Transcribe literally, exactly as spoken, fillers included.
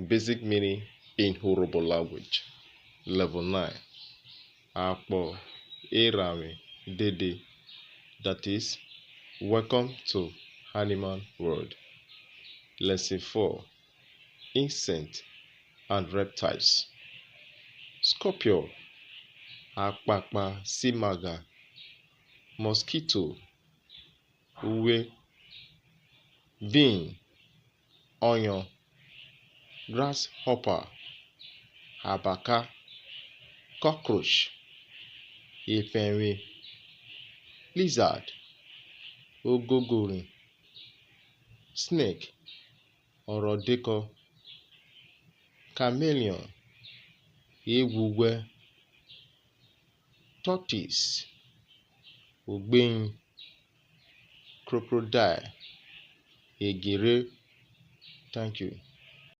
Basic meaning in Urhobo language. Level nine. Akpọ eranvwe dede, that is, welcome to animal world. Lesson four. Insect and reptiles. Scorpion, akpakpa simagha, mosquito, uwe, bee, ọyọn, grasshopper, abaka, cockroach, ephẹnvwe, lizard, ogogori, snake, ọrọdekọ, chameleon, eghwughwẹ, tortoise, ogbeyin, crocodile, egere. Thank you.